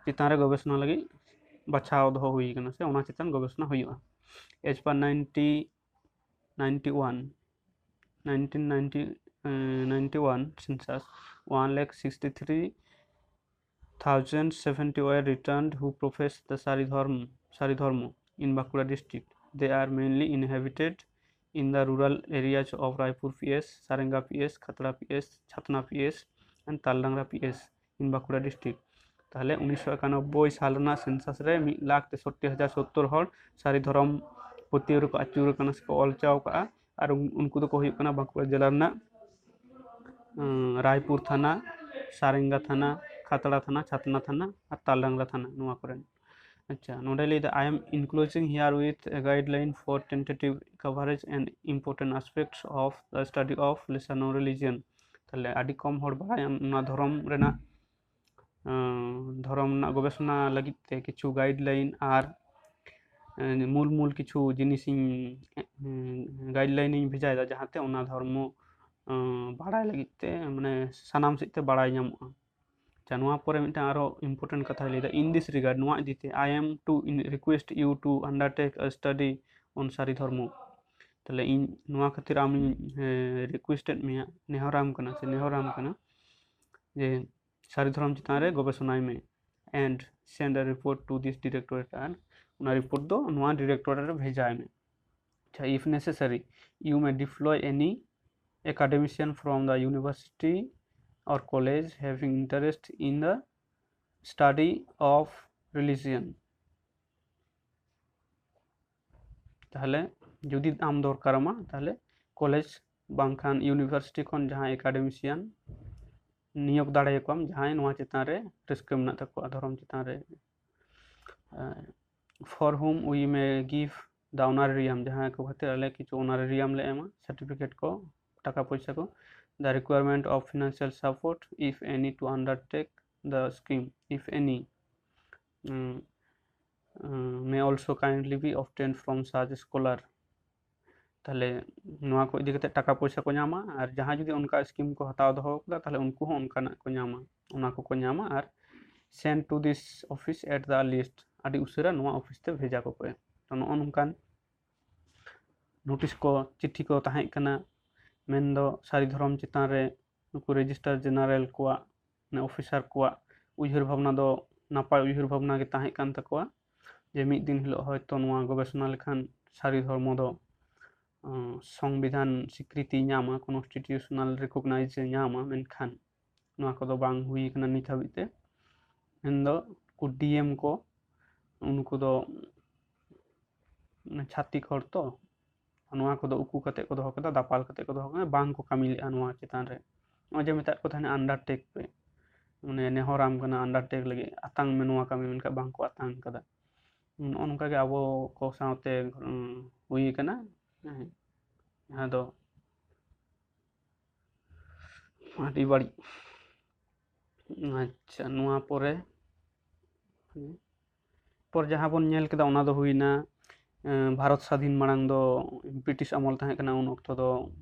ᱪᱮᱛᱟᱱ ᱨᱮ ᱜᱚᱵᱮᱥᱚᱱᱟ ᱞᱟᱹᱜᱤᱫ ᱵᱟᱪᱷᱟᱣ ᱫᱚᱦᱚ ᱦᱩᱭ ᱠᱟᱱᱟ, ᱥᱮ ᱚᱱᱟ ᱪᱮᱛᱟᱱ ᱜᱚᱵᱮᱥᱚᱱᱟ ᱦᱩᱭᱩᱜᱼᱟ᱾ As per ninety, ninety one, nineteen ninety, ninety one census, one lakh sixty three thousand seventy were returned who profess the Sari Dharma, Sari Dharma in Bankura district. They are mainly inhabited in the rural areas of Raipur P S, Sarenga P S, Khatra P S, Chatna P S, and Taldangra P S in Bankura district. ᱛᱟᱦᱚᱞᱮ ᱩᱱᱤᱥᱥᱚ ᱮᱠᱟᱱᱚᱵᱵᱳᱭ ᱥᱟᱞ ᱨᱮᱱᱟᱜ census ᱨᱮ ᱢᱤᱫ ᱞᱟᱠᱷ ᱛᱮᱥᱚᱴᱴᱤ ᱦᱟᱡᱟᱨ ᱥᱚᱛᱛᱚᱨ ᱦᱚᱲ ᱥᱟᱹᱨᱤ ᱫᱷᱚᱨᱚᱢ ᱯᱟᱹᱛᱭᱟᱹᱣ ᱨᱮᱠᱚ ᱟᱹᱪᱩᱨ ᱟᱠᱟᱱᱟ ᱥᱮᱠᱚ ᱚᱞ ᱪᱟᱣ ᱠᱟᱜᱼᱟ᱾ ᱟᱨ ᱩᱱ- ᱩᱱᱠᱩ ᱫᱚᱠᱚ ᱦᱩᱭᱩᱜ ᱠᱟᱱᱟ ᱵᱟᱸᱠᱩᱲᱟ ᱡᱮᱞᱟ ᱨᱮᱱᱟᱜ, ᱩᱸ, ᱨᱟᱭᱯᱩᱨ ᱛᱷᱟᱱᱟ, ᱥᱟᱨᱮᱝᱜᱟ ᱛᱷᱟᱱᱟ, ᱠᱷᱟᱛᱲᱟ ᱛᱷᱟᱱᱟ, ᱪᱷᱟᱛᱱᱟ ᱛᱷᱟᱱᱟ ᱟᱨ ᱛᱟᱞᱰᱟᱝᱨᱟ ᱛᱷᱟᱱᱟ, ᱱᱚᱣᱟ ᱠᱚᱨᱮᱱ᱾ ᱟᱪᱪᱷᱟ, ᱱᱚᱰᱮ ᱞᱟᱹᱭᱫᱟ, "I am enclosing here with a guideline for tentative coverage and important aspects of the study of lesser known religion." ᱛᱟᱦᱞᱮ ᱟᱹᱰᱤ ᱠᱚᱢ ᱦᱚᱲ ᱵᱟᱲᱟᱭᱟ ᱚᱱᱟ ᱫᱷᱚᱨᱚᱢ ᱨᱮᱱᱟᱜ, ᱟᱸ, ᱫᱷᱚᱨᱚᱢ ᱨᱮᱱᱟᱜ ᱜᱚᱵᱮᱥᱚᱱᱟ ᱞᱟᱹᱜᱤᱫ ᱛᱮ ᱠᱤᱪᱷᱩ ᱜᱟᱭᱤᱰ ᱞᱟᱭᱤᱱ ᱟᱨ, ᱟᱸ, ᱢᱩᱞ ᱢᱩᱞ ᱠᱤᱪᱷᱩ ᱡᱤᱱᱤᱥᱤᱧ, ᱟᱸ, ᱜᱟᱭᱤᱰ ᱞᱟᱭᱤᱱ ᱤᱧ ᱵᱷᱮᱡᱟᱭᱮᱫᱟ, ᱡᱟᱦᱟᱸᱛᱮ ᱚᱱᱟ ᱫᱷᱚᱨᱢᱚ, ᱟᱸ, ᱵᱟᱲᱟᱭ ᱞᱟᱹᱜᱤᱫ ᱛᱮ, ᱢᱟᱱᱮ, ᱥᱟᱱᱟᱢ ᱥᱮᱫ ᱛᱮ ᱵᱟᱲᱟᱭ ᱧᱟᱢᱚᱜᱼᱟ᱾ ᱟᱪᱪᱷᱟ, ᱱᱚᱣᱟ ᱯᱚᱨᱮ ᱢᱤᱫᱴᱟᱝ ᱟᱨᱚ important ᱠᱟᱛᱷᱟᱭ ᱞᱟᱹᱭᱫᱟ, "In this regard", ᱱᱚᱣᱟ ᱤᱫᱤ ᱛᱮ, "I am to in- request you to undertake a study on ᱥᱟᱹᱨᱤ ᱫᱷᱚᱨᱢᱚ." ᱛᱟᱦᱞᱮ ᱤᱧ ᱱᱚᱣᱟ ᱠᱷᱟᱹᱛᱤᱨ ᱟᱢᱤᱧ, ᱦᱮᱸ, request ᱮᱫ ᱢᱮᱭᱟ, ᱱᱮᱦᱚᱨᱟᱢ ᱠᱟᱱᱟ ᱥᱮ ᱱᱮᱦᱚᱨᱟᱢ ᱠᱟᱱᱟ ᱡᱮ ᱥᱟᱹᱨᱤ ᱫᱷᱚᱨᱚᱢ ᱪᱮᱛᱟᱱ ᱨᱮ ᱜᱚᱵᱮᱥᱚᱱᱟᱭ ᱢᱮ, "and send a report to this directorate", ᱟᱨ ᱚᱱᱟ ᱨᱤᱯᱳᱨᱴ ᱫᱚ ᱱᱚᱣᱟ ᱰᱤᱨᱮᱠᱴᱚᱨᱮᱴ ᱨᱮ ᱵᱷᱮᱡᱟᱭ ᱢᱮ᱾ ᱟᱪᱪᱷᱟ, "If necessary, you may deploy any academician from the university or college having interest in the study of religion." ᱛᱟᱦᱞᱮ ᱡᱩᱫᱤ ᱟᱢ ᱫᱚᱨᱠᱟᱨᱟᱢᱟ, ᱛᱟᱦᱞᱮ ᱠᱚᱞᱮᱡᱽ ᱵᱟᱝᱠᱷᱟᱱ ᱤᱭᱩᱱᱤᱵᱷᱟᱨᱥᱤᱴᱤ ᱠᱷᱚᱱ ᱡᱟᱦᱟᱸᱭ ᱮᱠᱟᱰᱮᱢᱤᱥᱤᱭᱟᱱ ᱱᱤᱭᱳᱜᱽ ᱫᱟᱲᱮᱭᱟᱠᱚᱣᱟᱢ, ᱡᱟᱦᱟᱸᱭ ᱱᱚᱣᱟ ᱪᱮᱛᱟᱱ ᱨᱮ ᱨᱟᱹᱥᱠᱟᱹ ᱢᱮᱱᱟᱜ ᱛᱟᱠᱚᱣᱟ, ᱫᱷᱚᱨᱚᱢ ᱪᱮᱛᱟᱱ ᱨᱮ᱾ ᱟᱨ "For whom we may give the honorarium", ᱡᱟᱦᱟᱸᱭ ᱠᱚ ᱠᱷᱟᱹᱛᱤᱨ ᱟᱞᱮ ᱠᱤᱪᱷᱩ ᱚᱱᱟᱨᱮᱨᱤᱭᱟᱢ ᱞᱮ ᱮᱢᱟ, ᱥᱟᱨᱴᱤᱯᱷᱤᱠᱮᱴ ᱠᱚ, ᱴᱟᱠᱟ ᱯᱚᱭᱥᱟ ᱠᱚ᱾ "The requirement of financial support, if any, to undertake the scheme, if any, mm, mm, may also kindly be obtained from such scholar." ᱛᱟᱦᱞᱮ ᱱᱚᱣᱟ ᱠᱚ ᱤᱫᱤ ᱠᱟᱛᱮ ᱴᱟᱠᱟ ᱯᱚᱭᱥᱟ ᱠᱚ ᱧᱟᱢᱟ, ᱟᱨ ᱡᱟᱦᱟᱸᱭ ᱡᱩᱫᱤ ᱚᱱᱠᱟ ᱥᱠᱤᱢ ᱠᱚ ᱦᱟᱛᱟᱣ ᱫᱚᱦᱚ ᱠᱟᱫᱟ, ᱛᱟᱦᱞᱮ ᱩᱱᱠᱩ ᱦᱚᱸ ᱚᱱᱠᱟᱱᱟᱜ ᱠᱚ ᱧᱟᱢᱟ, ᱚᱱᱟ ᱠᱚᱠᱚ ᱧᱟᱢᱟ᱾ ᱟᱨ "Send to this office at the earliest", ᱟᱹᱰᱤ ᱩᱥᱟᱹᱨᱟ ᱱᱚᱣᱟ ᱚᱯᱷᱤᱥ ᱛᱮ ᱵᱷᱮᱡᱟ ᱠᱚᱯᱮ᱾ ᱛᱚ, ᱱᱚᱜᱼᱚ ᱱᱚᱝᱠᱟᱱ ᱱᱳᱴᱤᱥ ᱠᱚ, ᱪᱤᱴᱷᱤ ᱠᱚ ᱛᱟᱦᱮᱸ ᱠᱟᱱᱟ, ᱢᱮᱱᱫᱚ ᱥᱟᱹᱨᱤ ᱫᱷᱚᱨᱚᱢ ᱪᱮᱛᱟᱱ ᱨᱮ ᱱᱩᱠᱩ ᱨᱮᱡᱤᱥᱴᱟᱨ ᱡᱮᱱᱟᱨᱮᱞ ᱠᱚᱣᱟᱜ, ᱢᱟᱱᱮ ᱚᱯᱷᱤᱥᱟᱨ ᱠᱚᱣᱟᱜ ᱩᱭᱦᱟᱹᱨ ᱵᱷᱟᱵᱽᱱᱟ ᱫᱚ ᱱᱟᱯᱟᱭ ᱩᱭᱦᱟᱹᱨ ᱵᱷᱟᱵᱽᱱᱟ ᱜᱮ ᱛᱟᱦᱮᱸ ᱠᱟᱱ ᱛᱟᱠᱚᱣᱟ, ᱡᱮ ᱢᱤᱫ ᱫᱤᱱ ᱦᱤᱞᱳᱜ ᱦᱚᱭᱛᱳ ᱱᱚᱣᱟ ᱜᱚᱵᱮᱥᱚᱱᱟ ᱞᱮᱠᱷᱟᱱ ᱥᱟᱹᱨᱤ ᱫᱷᱚᱨᱢᱚ ᱫᱚ, ᱟᱸ, ᱥᱚᱝᱵᱤᱫᱷᱟᱱ ᱥᱤᱠᱨᱤᱛᱤ ᱧᱟᱢᱟ, constitutional recognize ᱮ ᱧᱟᱢᱟ, ᱢᱮᱱᱠᱷᱟᱱ ᱱᱚᱣᱟ ᱠᱚᱫᱚ ᱵᱟᱝ ᱦᱩᱭ ᱠᱟᱱᱟ ᱱᱤᱛ ᱦᱟᱹᱵᱤᱡ ᱛᱮ᱾ ᱢᱮᱱᱫᱚ ᱩᱱᱠᱩ D M ᱠᱚ, ᱩᱱᱠᱩ ᱫᱚ ᱪᱷᱟᱹᱛᱤᱠ ᱦᱚᱲ ᱛᱚ, ᱱᱚᱣᱟ ᱠᱚᱫᱚ ᱩᱠᱩ ᱠᱟᱛᱮ ᱠᱚ ᱫᱚᱦᱚ ᱠᱟᱫᱟ, ᱫᱟᱯᱟᱞ ᱠᱟᱛᱮ ᱠᱚ ᱫᱚᱦᱚ ᱠᱟᱫᱟ, ᱵᱟᱝ ᱠᱚ ᱠᱟᱹᱢᱤ ᱞᱮᱫᱼᱟ ᱱᱚᱣᱟ ᱪᱮᱛᱟᱱ ᱨᱮ᱾ ᱱᱚᱜᱼᱚᱭ ᱡᱮ ᱢᱮᱛᱟᱜ ᱠᱚ ᱛᱟᱦᱮᱱᱟ undertake ᱯᱮ, ᱢᱟᱱᱮ ᱱᱮᱦᱚᱨᱟᱢ ᱠᱟᱱᱟ undertake ᱞᱟᱹᱜᱤᱫ, ᱟᱛᱟᱝ ᱢᱮ ᱱᱚᱣᱟ ᱠᱟᱹᱢᱤ, ᱢᱮᱱᱠᱷᱟᱱ ᱵᱟᱝ ᱠᱚ ᱟᱛᱟᱝ ᱠᱟᱫᱟ᱾ ᱱᱚᱜᱼᱚ ᱱᱚᱝᱠᱟ ᱜᱮ ᱟᱵᱚ ᱠᱚ ᱥᱟᱶᱛᱮ, ᱩᱸ, ᱦᱩᱭ ᱠᱟᱱᱟ, ᱦᱮᱸ, ᱡᱟᱦᱟᱸ ᱫᱚ ᱟᱹᱰᱤ ᱵᱟᱹᱲᱤᱡ᱾ ᱟᱪᱪᱷᱟ, ᱱᱚᱣᱟ ᱯᱚᱨᱮ, ᱯᱚᱨ ᱡᱟᱦᱟᱸ ᱵᱚᱱ ᱧᱮᱞ ᱠᱮᱫᱟ, ᱚᱱᱟ ᱫᱚ ᱦᱩᱭᱱᱟ, ᱮᱸ, ᱵᱷᱟᱨᱚᱛ ᱥᱟᱫᱷᱤᱱ ᱢᱟᱲᱟᱝ ᱫᱚ, ᱵᱨᱤᱴᱤᱥ ᱟᱢᱚᱞ ᱛᱟᱦᱮᱸ ᱠᱟᱱᱟ, ᱩᱱ ᱚᱠᱛᱚ ᱫᱚ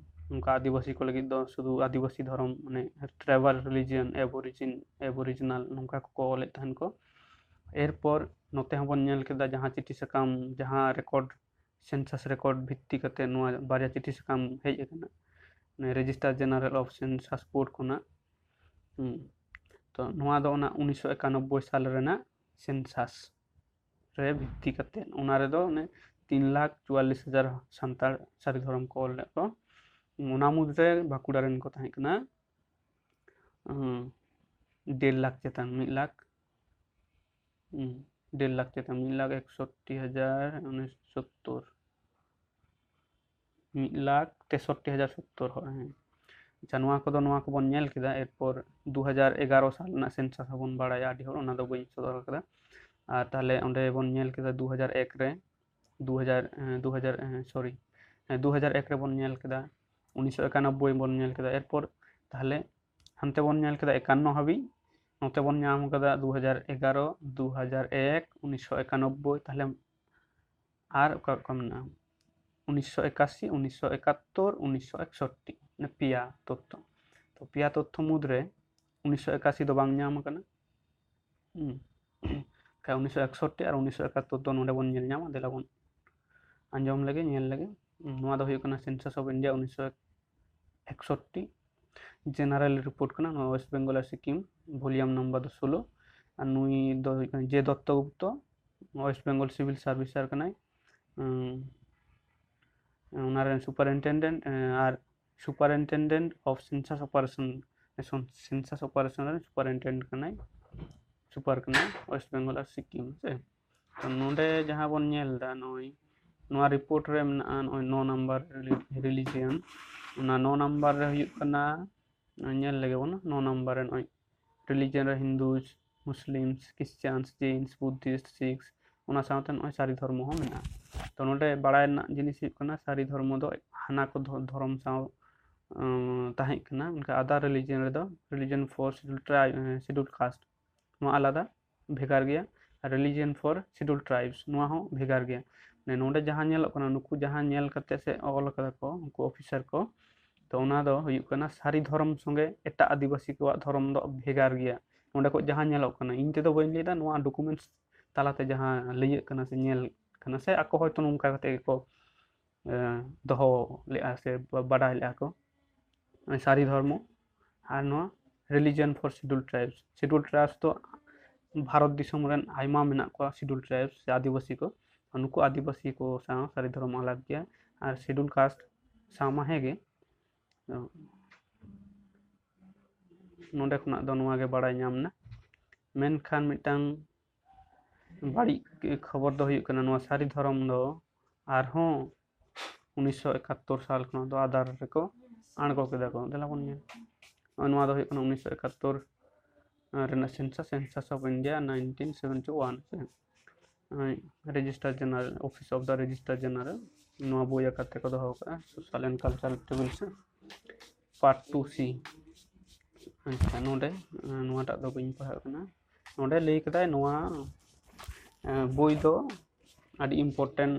ᱚᱱᱠᱟ ᱟᱹᱫᱤᱵᱟᱹᱥᱤ ᱠᱚ ᱞᱟᱹᱜᱤᱫ ᱫᱚ ᱥᱩᱫᱷᱩ ᱟᱹᱫᱤᱵᱟᱹᱥᱤ ᱫᱷᱚᱨᱚᱢ, ᱢᱟᱱᱮ tribal religion, aborigine, aboriginal, ᱱᱚᱝᱠᱟ ᱠᱚᱠᱚ ᱚᱞᱮᱫ ᱛᱟᱦᱮᱱ ᱠᱚ᱾ ᱮᱨᱯᱚᱨ ᱱᱚᱛᱮ ᱦᱚᱸᱵᱚᱱ ᱧᱮᱞ ᱠᱮᱫᱟ, ᱡᱟᱦᱟᱸ ᱪᱤᱴᱷᱤ ᱥᱟᱠᱟᱢ, ᱡᱟᱦᱟᱸ record, census record ᱵᱷᱤᱛᱛᱤ ᱠᱟᱛᱮ ᱱᱚᱣᱟ ᱵᱟᱨᱭᱟ ᱪᱤᱴᱷᱤ ᱥᱟᱠᱟᱢ ᱦᱮᱡ ᱟᱠᱟᱱᱟ, ᱢᱟᱱᱮ Registrar General of Census Board ᱠᱷᱚᱱᱟᱜ᱾ ᱦᱩᱸ᱾ ᱛᱚ ᱱᱚᱣᱟ ᱫᱚ ᱚᱱᱟ ᱩᱱᱤᱥᱥᱚ ᱮᱠᱟᱱᱚᱵᱵᱳᱭ ᱥᱟᱞ ᱨᱮᱱᱟᱜ census ᱨᱮ ᱵᱷᱤᱛᱛᱤ ᱠᱟᱛᱮ, ᱚᱱᱟ ᱨᱮᱫᱚ ᱚᱱᱮ ᱛᱤᱱ ᱞᱟᱠᱷ ᱪᱩᱣᱟᱞᱞᱤᱥ ᱦᱟᱡᱟᱨ ᱥᱟᱱᱛᱟᱲ ᱥᱟᱹᱨᱤ ᱫᱷᱚᱨᱚᱢ ᱠᱚ ᱚᱞ ᱞᱮᱫ ᱠᱚ᱾ ᱚᱱᱟ ᱢᱩᱫᱽᱨᱮ ᱵᱟᱸᱠᱩᱲᱟ ᱨᱮᱱ ᱠᱚ ᱛᱟᱦᱮᱸ ᱠᱟᱱᱟ, ᱩᱸ, ᱰᱮᱲ ᱞᱟᱠᱷ ᱪᱮᱛᱟᱱ, ᱢᱤᱫ ᱞᱟᱠᱷ, ᱩᱸ, ᱰᱮᱲ ᱞᱟᱠᱷ ᱪᱮᱛᱟᱱ, ᱢᱤᱫ ᱞᱟᱠᱷ ᱮᱠᱥᱚᱴᱴᱤ ᱦᱟᱡᱟᱨ ᱩᱱᱤᱥ ᱥᱚᱛᱛᱚᱨ, ᱢᱤᱫ ᱞᱟᱠᱷ ᱛᱮᱥᱚᱴᱴᱤ ᱦᱟᱡᱟᱨ ᱥᱚᱛᱛᱚᱨ ᱦᱚᱲ, ᱦᱮᱸ᱾ ᱟᱪᱪᱷᱟ, ᱱᱚᱣᱟ ᱠᱚᱫᱚ, ᱱᱚᱣᱟ ᱠᱚᱵᱚᱱ ᱧᱮᱞ ᱠᱮᱫᱟ᱾ ᱮᱨᱯᱚᱨ ᱫᱩ ᱦᱟᱡᱟᱨ ᱮᱜᱟᱨᱚ ᱥᱟᱞ ᱨᱮᱱᱟᱜ census ᱦᱚᱸᱵᱚᱱ ᱵᱟᱲᱟᱭᱟ, ᱟᱹᱰᱤ ᱦᱚᱲ ᱚᱱᱟ ᱫᱚ ᱵᱟᱹᱧ ᱥᱚᱫᱚᱨ ᱠᱟᱫᱟ᱾ ᱟᱨ ᱛᱟᱦᱞᱮ ᱚᱸᱰᱮ ᱵᱚᱱ ᱧᱮᱞ ᱠᱮᱫᱟ ᱫᱩ ᱦᱟᱡᱟᱨ ᱮᱠ ᱨᱮ, ᱫᱩ ᱦᱟᱡᱟᱨ, ᱮᱸ, ᱫᱩ ᱦᱟᱡᱟᱨ, ᱮᱸ, sorry, ᱦᱮᱸ, ᱫᱩ ᱦᱟᱡᱟᱨ ᱮᱠ ᱨᱮᱵᱚᱱ ᱧᱮᱞ ᱠᱮᱫᱟ, ᱩᱱᱤᱥᱥᱚ ᱮᱠᱟᱱᱚᱵᱵᱳᱭ ᱵᱚᱱ ᱧᱮᱞ ᱠᱮᱫᱟ᱾ ᱮᱨᱯᱚᱨ ᱛᱟᱦᱞᱮ ᱦᱟᱱᱛᱮ ᱵᱚᱱ ᱧᱮᱞ ᱠᱮᱫᱟ ᱮᱠᱟᱱᱱᱚ ᱦᱟᱹᱵᱤᱡ, ᱱᱚᱛᱮ ᱵᱚᱱ ᱧᱟᱢ ᱠᱟᱫᱟ ᱫᱩ ᱦᱟᱡᱟᱨ ᱮᱜᱟᱨᱚ, ᱫᱩ ᱦᱟᱡᱟᱨ ᱮᱠ, ᱩᱱᱤᱥᱥᱚ ᱮᱠᱟᱱᱚᱵᱵᱳᱭ, ᱛᱟᱦᱞᱮ ᱟᱨ ᱚᱠᱟ, ᱚᱠᱟ ᱢᱮᱱᱟᱜᱼᱟ? ᱩᱱᱤᱥᱥᱚ ᱮᱠᱟᱥᱤ, ᱩᱱᱤᱥᱥᱚ ᱮᱠᱟᱛᱛᱳᱨ, ᱩᱱᱤᱥᱥᱚ ᱮᱠᱥᱚᱴᱴᱤ, ᱢᱟᱱᱮ ᱯᱮᱭᱟ ᱛᱚᱛᱛᱷᱚ᱾ ᱛᱚ ᱯᱮᱭᱟ ᱛᱚᱛᱛᱷᱚ ᱢᱩᱫᱽᱨᱮ ᱩᱱᱤᱥᱥᱚ ᱮᱠᱟᱥᱤ ᱫᱚ ᱵᱟᱝ ᱧᱟᱢ ᱟᱠᱟᱱᱟ᱾ ᱦᱩᱸ᱾ ᱠᱷᱟᱡ ᱩᱱᱤᱥᱥᱚ ᱮᱠᱥᱚᱴᱴᱤ ᱟᱨ ᱩᱱᱤᱥᱥᱚ ᱮᱠᱟᱛᱛᱳᱨ ᱫᱚ ᱱᱚᱰᱮ ᱵᱚᱱ ᱧᱮᱞ ᱧᱟᱢᱟ᱾ ᱫᱮᱞᱟ ᱵᱚᱱ ᱟᱸᱡᱚᱢ ᱞᱮᱜᱮ, ᱧᱮᱞ ᱞᱮᱜᱮ᱾ ᱱᱚᱣᱟ ᱫᱚ ᱦᱩᱭᱩᱜ ᱠᱟᱱᱟ Census of India ᱩᱱᱤᱥᱥᱚ ᱮᱠᱥᱚᱴᱴᱤ, general report ᱠᱟᱱᱟ᱾ ᱱᱚᱣᱟ West Bengal ᱟᱨ ᱥᱤᱠᱤᱢ ᱵᱷᱚᱞᱤᱭᱟᱢ ᱱᱟᱢᱵᱟᱨ ᱫᱚ ᱥᱳᱞᱳ᱾ ᱟᱨ ᱱᱩᱭ ᱫᱚ ᱦᱩᱭᱩᱜ ᱠᱟᱱᱟ ᱡᱮ ᱫᱚᱛᱛᱚ ᱜᱩᱯᱛᱚ, ᱳᱭᱮᱥᱴ ᱵᱮᱝᱜᱚᱞ ᱥᱤᱵᱤᱞ ᱥᱟᱨᱵᱷᱤᱥᱟᱨ ᱠᱟᱱᱟᱭ᱾ ᱚᱱᱟ ᱨᱮᱱ ᱥᱩᱯᱟᱨᱤᱱᱴᱮᱱᱰᱮᱱᱴ ᱟᱨ superintendent of census operation, census operation ᱨᱮᱱ ᱥᱩᱯᱟᱨᱤᱱᱴᱮᱱᱰᱮᱱᱴ ᱠᱟᱱᱟᱭ, ᱥᱩᱯᱟᱨ ᱠᱟᱱᱟᱭ ᱳᱭᱮᱥᱴ ᱵᱮᱝᱜᱚᱞ ᱟᱨ ᱥᱤᱠᱤᱢ᱾ ᱦᱮᱸ ᱥᱮ? ᱛᱚ ᱱᱚᱰᱮ ᱡᱟᱦᱟᱸ ᱵᱚᱱ ᱧᱮᱞ ᱮᱫᱟ, ᱱᱚᱜᱼᱚᱭ ᱱᱚᱣᱟ ᱨᱤᱯᱳᱨᱴ ᱨᱮ ᱢᱮᱱᱟᱜᱼᱟ ᱱᱚᱜᱼᱚᱭ ᱱᱚ ᱱᱟᱢᱵᱟᱨ ᱨᱤᱞᱤᱡᱤᱭᱟᱱ᱾ ᱚᱱᱟ ᱱᱚ ᱱᱟᱢᱵᱟᱨ ᱨᱮ ᱦᱩᱭᱩᱜ ᱠᱟᱱᱟ, ᱧᱮᱞ ᱞᱮᱜᱮ ᱵᱚᱱ, ᱱᱚ ᱱᱟᱢᱵᱟᱨ ᱨᱮ ᱱᱚᱜᱼᱚᱭ ᱨᱤᱞᱤᱡᱤᱭᱟᱱ ᱨᱮ ᱦᱤᱱᱫᱩᱥ, ᱢᱩᱥᱞᱤᱢᱥ, ᱠᱨᱤᱥᱪᱟᱱᱥ, ᱡᱮᱭᱱᱥ, ᱵᱩᱫᱷᱤᱥᱴ, ᱥᱤᱠᱷᱥ, ᱚᱱᱟ ᱥᱟᱶᱛᱮ ᱱᱚᱜᱼᱚᱭ ᱥᱟᱹᱨᱤ ᱫᱷᱚᱨᱢᱚ ᱦᱚᱸ ᱢᱮᱱᱟᱜᱼᱟ᱾ ᱛᱚ ᱱᱚᱰᱮ ᱵᱟᱲᱟᱭ ᱨᱮᱱᱟᱜ ᱡᱤᱱᱤᱥ ᱦᱩᱭᱩᱜ ᱠᱟᱱᱟ, ᱥᱟᱹᱨᱤ ᱫᱷᱚᱨᱢᱚ ᱫᱚ ᱦᱟᱱᱟ ᱠᱚ ᱫᱷᱚ- ᱫᱷᱚᱨᱚᱢ ᱥᱟᱶ ᱛᱟᱦᱮᱸ ᱠᱟᱱᱟ᱾ ᱚᱱᱠᱟ ᱟᱫᱟᱨ ᱨᱤᱞᱤᱡᱤᱭᱟᱱ ᱨᱮᱫᱚ religion for schedule tri- schedule caste, ᱱᱚᱣᱟ ᱟᱞᱟᱫᱟ ᱵᱷᱮᱜᱟᱨ ᱜᱮᱭᱟ᱾ ᱟᱨ religion for schedule tribes, ᱱᱚᱣᱟ ᱦᱚᱸ ᱵᱷᱮᱜᱟᱨ ᱜᱮᱭᱟ᱾ ᱢᱟᱱᱮ ᱱᱚᱰᱮ ᱡᱟᱦᱟᱸ ᱧᱮᱞᱚᱜ ᱠᱟᱱᱟ, ᱱᱩᱠᱩ ᱡᱟᱦᱟᱸ ᱧᱮᱞ ᱠᱟᱛᱮ ᱥᱮ ᱚᱞ ᱠᱟᱫᱟ ᱠᱚ ᱩᱱᱠᱩ ᱚᱯᱷᱤᱥᱟᱨ ᱠᱚ, ᱛᱚ ᱚᱱᱟ ᱫᱚ ᱦᱩᱭᱩᱜ ᱠᱟᱱᱟ ᱥᱟᱹᱨᱤ ᱫᱷᱚᱨᱚᱢ ᱥᱚᱸᱜᱮ ᱮᱴᱟᱜ ᱟᱹᱫᱤᱵᱟᱹᱥᱤ ᱠᱚᱣᱟᱜ ᱫᱷᱚᱨᱚᱢ ᱫᱚ ᱵᱷᱮᱜᱟᱨ ᱜᱮᱭᱟ᱾ ᱱᱚᱰᱮ ᱠᱷᱚᱱ ᱡᱟᱦᱟᱸ ᱧᱮᱞᱚᱜ ᱠᱟᱱᱟ, ᱤᱧ ᱛᱮᱫᱚ ᱵᱟᱹᱧ ᱞᱟᱹᱭᱫᱟ, ᱱᱚᱣᱟ ᱰᱚᱠᱩᱢᱮᱱᱴᱥ ᱛᱟᱞᱟᱛᱮ ᱡᱟᱦᱟᱸ ᱞᱟᱹᱭᱟᱹᱜ ᱠᱟᱱᱟ ᱥᱮ ᱧᱮᱞ ᱠᱟᱱᱟ, ᱥᱮ ᱟᱠᱚ ᱦᱚᱭᱛᱳ ᱱᱚᱝᱠᱟ ᱠᱟᱛᱮ ᱜᱮᱠᱚ ᱫᱚᱦᱚ ᱞᱮᱫᱼᱟ ᱥᱮ ᱵᱟᱰᱟᱭ ᱞᱮᱫᱼᱟ ᱠᱚ, ᱥᱟᱹᱨᱤ ᱫᱷᱚᱨᱢᱚ ᱟᱨ ᱱᱚᱣᱟ religion for schedule tribes᱾ Schedule tribes ᱫᱚ ᱵᱷᱟᱨᱚᱛ ᱫᱤᱥᱚᱢ ᱨᱮᱱ ᱟᱭᱢᱟ ᱢᱮᱱᱟᱜ ᱠᱚᱣᱟ, schedule tribes ᱥᱮ ᱟᱹᱫᱤᱵᱟᱹᱥᱤ ᱠᱚ᱾ ᱱᱩᱠᱩ ᱟᱹᱫᱤᱵᱟᱹᱥᱤ ᱠᱚ ᱥᱟᱶ ᱥᱟᱹᱨᱤ ᱫᱷᱚᱨᱚᱢ ᱟᱞᱟᱜᱽ ᱜᱮᱭᱟ, ᱟᱨ schedule caste ᱥᱟᱶ ᱢᱟ ᱦᱮᱸ ᱜᱮ᱾ ᱱᱚᱰᱮ ᱠᱷᱚᱱᱟᱜ ᱫᱚ ᱱᱚᱣᱟ ᱜᱮ ᱵᱟᱲᱟᱭ ᱧᱟᱢ ᱮᱱᱟ᱾ ᱢᱮᱱᱠᱷᱟᱱ ᱢᱤᱫᱴᱟᱝ ᱵᱟᱹᱲᱤᱡ ᱠᱷᱚᱵᱚᱨ ᱫᱚ ᱦᱩᱭᱩᱜ ᱠᱟᱱᱟ, ᱱᱚᱣᱟ ᱥᱟᱹᱨᱤ ᱫᱷᱚᱨᱚᱢ ᱫᱚ ᱟᱨᱦᱚᱸ ᱩᱱᱤᱥᱥᱚ ᱮᱠᱟᱛᱛᱳᱨ ᱥᱟᱞ ᱠᱷᱚᱱᱟᱜ ᱫᱚ ᱟᱫᱟᱨ ᱨᱮᱠᱚ ᱟᱬᱜᱚ ᱠᱮᱫᱟ ᱠᱚ᱾ ᱫᱮᱞᱟ ᱵᱚᱱ ᱧᱮᱞ, ᱱᱚᱜᱼᱚᱭ ᱱᱚᱣᱟ ᱫᱚ ᱦᱩᱭᱩᱜ ᱠᱟᱱᱟ ᱩᱱᱤᱥᱥᱚ ᱮᱠᱟᱛᱛᱳᱨ ᱨᱮᱱᱟᱜ census, Census of India nineteen seventy one ᱥᱮ᱾ Register general, Office of the Registrar General, ᱱᱚᱣᱟ ᱵᱳᱭ ᱟᱠᱟᱨ ᱛᱮᱠᱚ ᱫᱚᱦᱚ ᱠᱟᱜᱼᱟ, social and cultural activities, part two C᱾ ᱟᱪᱪᱷᱟ, ᱱᱚᱰᱮ ᱱᱚᱣᱟᱴᱟᱜ ᱫᱚ ᱵᱟᱹᱧ ᱯᱟᱲᱦᱟᱜ ᱠᱟᱱᱟ᱾ ᱱᱚᱰᱮ ᱞᱟᱹᱭ ᱠᱟᱫᱟᱭ ᱱᱚᱣᱟ ᱵᱳᱭ ᱫᱚ ᱟᱹᱰᱤ important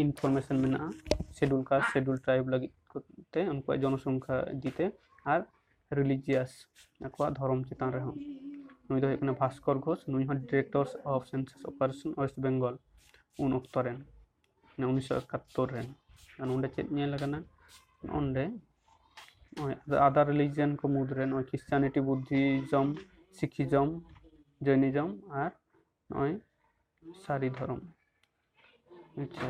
information ᱢᱮᱱᱟᱜᱼᱟ schedule caste, schedule tribe ᱞᱟᱹᱜᱤᱫ ᱛᱮ, ᱩᱱᱠᱩᱣᱟᱜ ᱡᱚᱱᱚᱥᱚᱝᱠᱷᱟ ᱤᱫᱤ ᱛᱮ ᱟᱨ religious, ᱟᱠᱚᱣᱟᱜ ᱫᱷᱚᱨᱚᱢ ᱪᱮᱛᱟᱱ ᱨᱮᱦᱚᱸ᱾ ᱱᱩᱭ ᱫᱚ ᱦᱩᱭᱩᱜ ᱠᱟᱱᱟ ᱵᱷᱟᱥᱠᱚᱨ ᱜᱷᱳᱥ, ᱱᱩᱭ ᱦᱚᱸ Directors of Census Operation West Bengal ᱩᱱ ᱚᱠᱛᱚ ᱨᱮᱱ, ᱢᱟᱱᱮ ᱩᱱᱤᱥᱥᱚ ᱮᱠᱟᱛᱛᱳᱨ ᱨᱮᱱ᱾ ᱟᱨ ᱱᱚᱰᱮ ᱪᱮᱫ ᱧᱮᱞ ᱟᱠᱟᱱᱟ? ᱱᱚᱰᱮ ᱱᱚᱜᱼᱚᱭ other religion ᱠᱚ ᱢᱩᱫᱽᱨᱮ ᱱᱚᱜᱼᱚᱭ Christianity, Buddhism, ᱥᱤᱠᱷᱤᱡᱚᱢ, ᱡᱚᱭᱱᱤᱡᱚᱢ ᱟᱨ ᱱᱚᱜᱼᱚᱭ ᱥᱟᱹᱨᱤ ᱫᱷᱚᱨᱚᱢ᱾ ᱟᱪᱪᱷᱟ,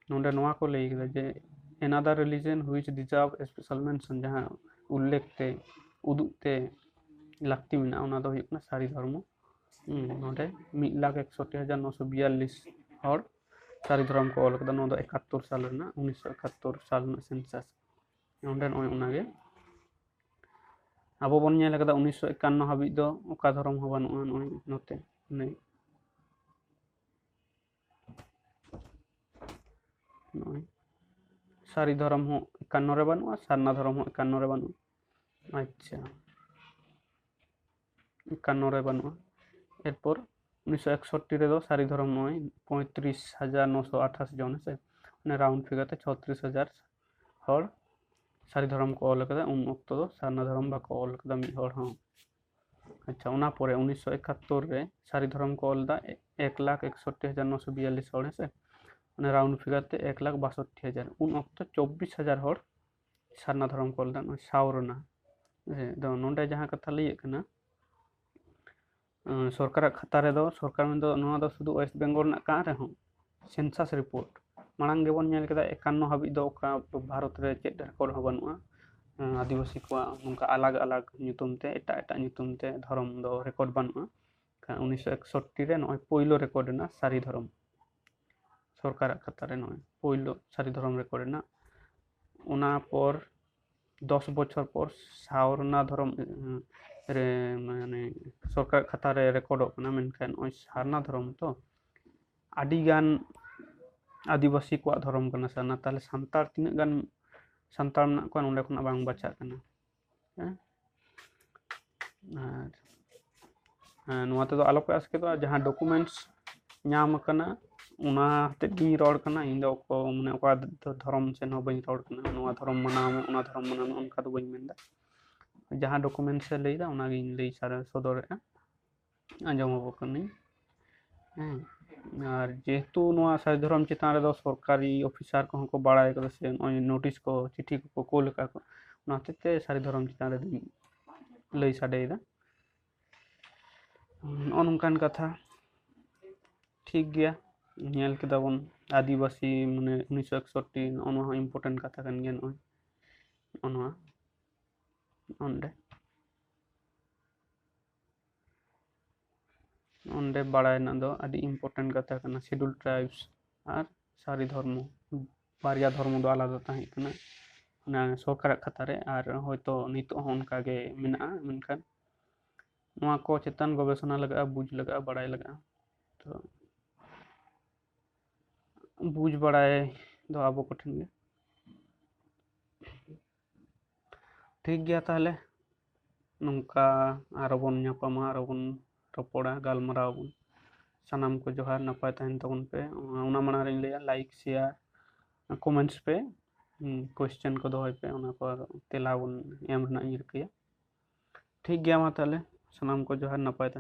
ᱱᱚᱰᱮ ᱱᱚᱣᱟ ᱠᱚ ᱞᱟᱹᱭ ᱠᱮᱫᱟ ᱡᱮ another religion which deserve special mention, ᱡᱟᱦᱟᱸ ᱩᱞᱞᱮᱠᱷ ᱛᱮ, ᱩᱫᱩᱜ ᱛᱮ ᱞᱟᱹᱠᱛᱤ ᱢᱮᱱᱟᱜᱼᱟ, ᱚᱱᱟ ᱫᱚ ᱦᱩᱭᱩᱜ ᱠᱟᱱᱟ ᱥᱟᱹᱨᱤ ᱫᱷᱚᱨᱢᱚ᱾ ᱦᱩᱸ, ᱱᱚᱰᱮ ᱢᱤᱫ ᱞᱟᱠᱷ ᱮᱠᱥᱚᱴᱴᱤ ᱦᱟᱡᱟᱨ ᱱᱚᱥᱚ ᱵᱤᱭᱟᱞᱞᱤᱥ ᱦᱚᱲ ᱥᱟᱹᱨᱤ ᱫᱷᱚᱨᱚᱢ ᱠᱚ ᱚᱞ ᱠᱟᱫᱟ᱾ ᱱᱚᱣᱟ ᱫᱚ ᱮᱠᱟᱛᱛᱳᱨ ᱥᱟᱞ ᱨᱮᱱᱟᱜ, ᱩᱱᱤᱥᱥᱚ ᱮᱠᱟᱛᱛᱳᱨ ᱥᱟᱞ ᱨᱮᱱᱟᱜ census᱾ ᱱᱚᱰᱮ ᱱᱚᱜᱼᱚᱭ ᱚᱱᱟᱜᱮ ᱟᱵᱚ ᱵᱚᱱ ᱧᱮᱞ ᱠᱟᱫᱟ ᱩᱱᱤᱥᱥᱚ ᱮᱠᱟᱱᱱᱚ ᱦᱟᱹᱵᱤᱡ ᱫᱚ ᱚᱠᱟ ᱫᱷᱚᱨᱚᱢ ᱦᱚᱸ ᱵᱟᱹᱱᱩᱜᱼᱟ᱾ ᱱᱚᱜᱼᱚᱭ ᱱᱚᱛᱮ ᱱᱚᱜᱼᱚᱭ ᱥᱟᱹᱨᱤ ᱫᱷᱚᱨᱚᱢ ᱦᱚᱸ ᱮᱠᱟᱱᱱᱚ ᱨᱮ ᱵᱟᱹᱱᱩᱜᱼᱟ, ᱥᱟᱨᱱᱟ ᱫᱷᱚᱨᱚᱢ ᱦᱚᱸ ᱮᱠᱟᱱᱱᱚ ᱨᱮ ᱵᱟᱹᱱᱩᱜᱼᱟ᱾ ᱟᱪᱪᱷᱟ, ᱮᱠᱟᱱᱱᱚ ᱨᱮ ᱵᱟᱹᱱᱩᱜᱼᱟ᱾ ᱮᱨᱯᱚᱨ ᱩᱱᱤᱥᱥᱚ ᱮᱠᱥᱚᱴᱴᱤ ᱨᱮᱫᱚ ᱥᱟᱹᱨᱤ ᱫᱷᱚᱨᱚᱢ ᱱᱚᱜᱼᱚᱭ ᱯᱚᱸᱭᱛᱨᱤᱥ ᱦᱟᱡᱟᱨ ᱱᱚᱥᱚ ᱟᱴᱷᱟᱥ ᱡᱚᱱ, ᱦᱮᱸᱥᱮ, ᱢᱟᱱᱮ round figure ᱛᱮ ᱪᱷᱚᱛᱨᱤᱥ ᱦᱟᱡᱟᱨ ᱦᱚᱲ ᱥᱟᱹᱨᱤ ᱫᱷᱚᱨᱚᱢ ᱠᱚ ᱚᱞ ᱠᱟᱫᱟ᱾ ᱩᱱ ᱚᱠᱛᱚ ᱫᱚ ᱥᱟᱨᱱᱟ ᱫᱷᱚᱨᱚᱢ ᱵᱟᱠᱚ ᱚᱞ ᱠᱟᱫᱟ ᱢᱤᱫ ᱦᱚᱲ ᱦᱚᱸ᱾ ᱟᱪᱪᱷᱟ, ᱚᱱᱟ ᱯᱚᱨᱮ ᱩᱱᱤᱥᱥᱚ ᱮᱠᱟᱛᱛᱳᱨ ᱨᱮ ᱥᱟᱹᱨᱤ ᱫᱷᱚᱨᱚᱢ ᱠᱚ ᱚᱞ ᱮᱫᱟ ᱮᱠ ᱞᱟᱠᱷ ᱮᱠᱥᱚᱴᱴᱤ ᱦᱟᱡᱟᱨ ᱱᱚᱥᱚ ᱵᱤᱭᱟᱞᱞᱤᱥ ᱦᱚᱲ, ᱦᱮᱸᱥᱮ, ᱢᱟᱱᱮ round figure ᱛᱮ ᱮᱠ ᱞᱟᱠᱷ ᱵᱟᱥᱚᱴᱴᱤ ᱦᱟᱡᱟᱨ᱾ ᱩᱱ ᱚᱠᱛᱚ ᱪᱚᱵᱵᱤᱥ ᱦᱟᱡᱟᱨ ᱦᱚᱲ ᱥᱟᱨᱱᱟ ᱫᱷᱚᱨᱚᱢ ᱠᱚ ᱚᱞ ᱮᱫᱟ, ᱱᱚᱜᱼᱚᱭ ᱥᱟᱣᱨᱱᱟ᱾ ᱦᱮᱸ, ᱟᱫᱚ ᱱᱚᱰᱮ ᱡᱟᱦᱟᱸ ᱠᱟᱛᱷᱟ ᱞᱟᱹᱭᱟᱹᱜ ᱠᱟᱱᱟ, ᱥᱚᱨᱠᱟᱨᱟᱜ ᱠᱷᱟᱛᱟ ᱨᱮᱫᱚ, ᱥᱚᱨᱠᱟᱨ ᱢᱮᱱᱫᱚ ᱱᱚᱣᱟ ᱫᱚ ᱥᱩᱫᱷᱩ West Bengal ᱨᱮᱱᱟᱜ ᱠᱟᱱ ᱨᱮᱦᱚᱸ, census report ᱢᱟᱲᱟᱝ ᱜᱮᱵᱚᱱ ᱧᱮᱞ ᱠᱮᱫᱟ, ᱮᱠᱟᱱᱱᱚ ᱦᱟᱹᱵᱤᱡ ᱫᱚ ᱚᱠᱟ ᱵᱷᱟᱨᱚᱛ ᱨᱮ ᱪᱮᱫ record ᱦᱚᱸ ᱵᱟᱹᱱᱩᱜᱼᱟ᱾ ᱟᱹᱫᱤᱵᱟᱹᱥᱤ ᱠᱚᱣᱟᱜ ᱱᱚᱝᱠᱟ ᱟᱞᱟᱜᱽ ᱟᱞᱟᱜᱽ ᱧᱩᱛᱩᱢ ᱛᱮ, ᱮᱴᱟᱜ ᱮᱴᱟᱜ ᱧᱩᱛᱩᱢ ᱛᱮ ᱫᱷᱚᱨᱚᱢ ᱫᱚ record ᱵᱟᱹᱱᱩᱜᱼᱟ᱾ ᱩᱱᱤᱥᱥᱚ ᱮᱠᱥᱚᱴᱴᱤ ᱨᱮ ᱱᱚᱜᱼᱚᱭ ᱯᱳᱭᱞᱳ record ᱮᱱᱟ ᱥᱟᱹᱨᱤ ᱫᱷᱚᱨᱚᱢ, ᱥᱚᱨᱠᱟᱨᱟᱜ ᱠᱷᱟᱛᱟ ᱨᱮ ᱱᱚᱜᱼᱚᱭ ᱯᱳᱭᱞᱳ ᱥᱟᱹᱨᱤ ᱫᱷᱚᱨᱚᱢ record ᱮᱱᱟ᱾ ᱚᱱᱟ ᱯᱚᱨ ᱫᱚᱥ ᱵᱚᱪᱷᱚᱨ ᱯᱚᱨ ᱥᱟᱨᱱᱟ ᱫᱷᱚᱨᱚᱢ ᱨᱮ, ᱢᱟᱱᱮ, ᱥᱚᱨᱠᱟᱨ ᱠᱷᱟᱛᱟ ᱨᱮ ᱨᱮᱠᱚᱨᱰᱚᱜ ᱠᱟᱱᱟ᱾ ᱢᱮᱱᱠᱷᱟᱱ ᱱᱚᱜᱼᱚᱭ ᱥᱟᱨᱱᱟ ᱫᱷᱚᱨᱚᱢ ᱛᱚ ᱟᱹᱰᱤ ᱜᱟᱱ ᱟᱹᱫᱤᱵᱟᱹᱥᱤ ᱠᱚᱣᱟᱜ ᱫᱷᱚᱨᱚᱢ ᱠᱟᱱᱟ ᱥᱟᱨᱱᱟ᱾ ᱛᱟᱦᱚᱞᱮ ᱥᱟᱱᱛᱟᱲ ᱛᱤᱱᱟᱹᱜ ᱜᱟᱱ ᱥᱟᱱᱛᱟᱲ ᱢᱮᱱᱟᱜ ᱠᱚᱣᱟ, ᱱᱚᱸᱰᱮ ᱠᱷᱚᱱᱟᱜ ᱵᱟᱝ ᱵᱟᱪᱷᱟᱜ ᱠᱟᱱᱟ᱾ ᱦᱮᱸ? ᱟᱨ, ᱦᱮᱸ, ᱱᱚᱣᱟ ᱛᱮᱫᱚ ᱟᱞᱚᱯᱮ ᱟᱥᱠᱮᱛᱚᱜᱼᱟ᱾ ᱡᱟᱦᱟᱸ documents ᱧᱟᱢ ᱟᱠᱟᱱᱟ, ᱚᱱᱟ ᱦᱚᱛᱮᱫ ᱜᱤᱧ ᱨᱚᱲ ᱠᱟᱱᱟ᱾ ᱤᱧ ᱫᱚ ᱚᱠᱚ-, ᱢᱟᱱᱮ, ᱚᱠᱟ ᱫᱷᱚᱨᱚᱢ ᱥᱮᱫ ᱦᱚᱸ ᱵᱟᱹᱧ ᱨᱚᱲ ᱠᱟᱱᱟ᱾ ᱱᱚᱣᱟ ᱫᱷᱚᱨᱚᱢ ᱢᱟᱱᱟᱣ ᱢᱮ, ᱚᱱᱟ ᱫᱷᱚᱨᱚᱢ ᱢᱟᱱᱟᱣ ᱢᱮ, ᱚᱱᱠᱟ ᱫᱚ ᱵᱟᱹᱧ ᱢᱮᱱᱫᱟ᱾ ᱡᱟᱦᱟᱸ documents ᱮ ᱞᱟᱹᱭᱫᱟ, ᱚᱱᱟᱜᱤᱧ ᱞᱟᱹᱭ ᱥᱟᱰᱮ ᱥᱚᱫᱚᱨᱮᱫᱼᱟ, ᱟᱸᱡᱚᱢ ᱟᱵᱚ ᱠᱟᱹᱱᱟᱹᱧ᱾ ᱦᱮᱸ, ᱟᱨ ᱡᱮᱦᱮᱛᱩ ᱱᱚᱣᱟ ᱥᱟᱹᱨᱤ ᱫᱷᱚᱨᱚᱢ ᱪᱮᱛᱟᱱ ᱨᱮᱫᱚ ᱥᱚᱨᱠᱟᱨᱤ officer ᱠᱚᱦᱚᱸ ᱠᱚ ᱵᱟᱲᱟᱭ ᱠᱟᱫᱟ, ᱥᱮ ᱱᱚᱜᱼᱚᱭ notice ᱠᱚ, ᱪᱤᱴᱷᱤ ᱠᱚᱠᱚ ᱠᱳᱞ ᱟᱠᱟᱫ ᱠᱚ, ᱚᱱᱟ ᱦᱚᱛᱮᱡ ᱛᱮ ᱥᱟᱹᱨᱤ ᱫᱷᱚᱨᱚᱢ ᱪᱮᱛᱟᱱ ᱨᱮᱫᱚᱧ ᱞᱟᱹᱭ ᱥᱟᱰᱮᱭᱮᱫᱟ᱾ ᱱᱚᱜᱼᱚ ᱱᱚᱝᱠᱟᱱ ᱠᱟᱛᱷᱟ᱾ ᱴᱷᱤᱠ ᱜᱮᱭᱟ, ᱧᱮᱞ ᱠᱮᱫᱟ ᱵᱚᱱ ᱟᱹᱫᱤᱵᱟᱹᱥᱤ, ᱢᱟᱱᱮ ᱩᱱᱤᱥᱥᱚ ᱮᱠᱥᱚᱴᱴᱤ, ᱱᱚᱜᱼᱚ ᱱᱚᱣᱟ ᱦᱚᱸ ᱤᱢᱯᱚᱨᱴᱮᱱᱴ ᱠᱟᱛᱷᱟ ᱠᱟᱱ ᱜᱮᱭᱟ᱾ ᱱᱚᱜᱼᱚᱭ ᱱᱚᱜᱼᱚ ᱱᱚᱣᱟ ᱚᱸᱰᱮ ᱚᱸᱰᱮ ᱵᱟᱲᱟᱭ ᱨᱮᱱᱟᱜ ᱫᱚ ᱟᱹᱰᱤ ᱤᱢᱯᱚᱨᱴᱮᱱᱴ ᱠᱟᱛᱷᱟ ᱠᱟᱱᱟ, ᱥᱤᱰᱩᱞ ᱴᱨᱟᱭᱤᱵᱽᱥ ᱟᱨ ᱥᱟᱹᱨᱤ ᱫᱷᱚᱨᱢᱚ, ᱵᱟᱨᱭᱟ ᱫᱷᱚᱨᱢᱚ ᱫᱚ ᱟᱞᱟᱫᱟ ᱛᱟᱦᱮᱸ ᱠᱟᱱᱟ ᱚᱱᱟ ᱥᱚᱨᱠᱟᱨᱟᱜ ᱠᱷᱟᱛᱟ ᱨᱮ, ᱟᱨ ᱦᱚᱭᱛᱳ ᱱᱤᱛᱚᱜ ᱦᱚᱸ ᱚᱱᱠᱟ ᱜᱮ ᱢᱮᱱᱟᱜᱼᱟ, ᱢᱮᱱᱠᱷᱟᱱ ᱱᱚᱣᱟ ᱠᱚ ᱪᱮᱛᱟᱱ ᱜᱚᱵᱮᱥᱚᱱᱟ ᱞᱟᱜᱟᱜᱼᱟ, ᱵᱩᱡᱽ ᱞᱟᱜᱟᱜᱼᱟ, ᱵᱟᱲᱟᱭ ᱞᱟᱜᱟᱜᱼᱟ᱾ ᱛᱚ ᱵᱩᱡᱽ ᱵᱟᱲᱟᱭ ᱫᱚ ᱟᱵᱚ ᱠᱚᱴᱷᱮᱱ ᱜᱮ᱾ ᱴᱷᱤᱠ ᱜᱮᱭᱟ, ᱛᱟᱦᱚᱞᱮ ᱱᱚᱝᱠᱟ ᱟᱨᱚ ᱵᱚᱱ ᱧᱟᱯᱟᱢᱟ, ᱟᱨᱚ ᱵᱚᱱ ᱨᱚᱯᱚᱲᱟ, ᱜᱟᱞᱢᱟᱨᱟᱣ ᱟᱵᱚᱱ᱾ ᱥᱟᱱᱟᱢ ᱠᱚ ᱡᱚᱦᱟᱨ, ᱱᱟᱯᱟᱭ ᱛᱟᱦᱮᱱ ᱛᱟᱵᱚᱱ ᱯᱮ᱾ ᱚᱱᱟ ᱢᱟᱲᱟᱝ ᱨᱤᱧ ᱞᱟᱹᱭᱟ, ᱞᱟᱭᱤᱠ, ᱥᱮᱭᱟᱨ, ᱠᱚᱢᱮᱱᱴᱥ ᱯᱮ, ᱠᱚᱥᱪᱮᱱ ᱠᱚ ᱫᱚᱦᱚᱭ ᱯᱮ, ᱚᱱᱟ ᱠᱚ ᱛᱮᱞᱟ ᱵᱚᱱ ᱮᱢ ᱨᱮᱱᱟᱜ ᱤᱧ ᱨᱤᱠᱟᱹᱭᱟ᱾ ᱴᱷᱤᱠ ᱜᱮᱭᱟ, ᱢᱟ ᱛᱟᱦᱚᱞᱮ ᱥᱟᱱᱟᱢ ᱠᱚ ᱡᱚᱦᱟᱨ, ᱱᱟᱯᱟᱭ ᱛᱟᱦᱮᱱ᱾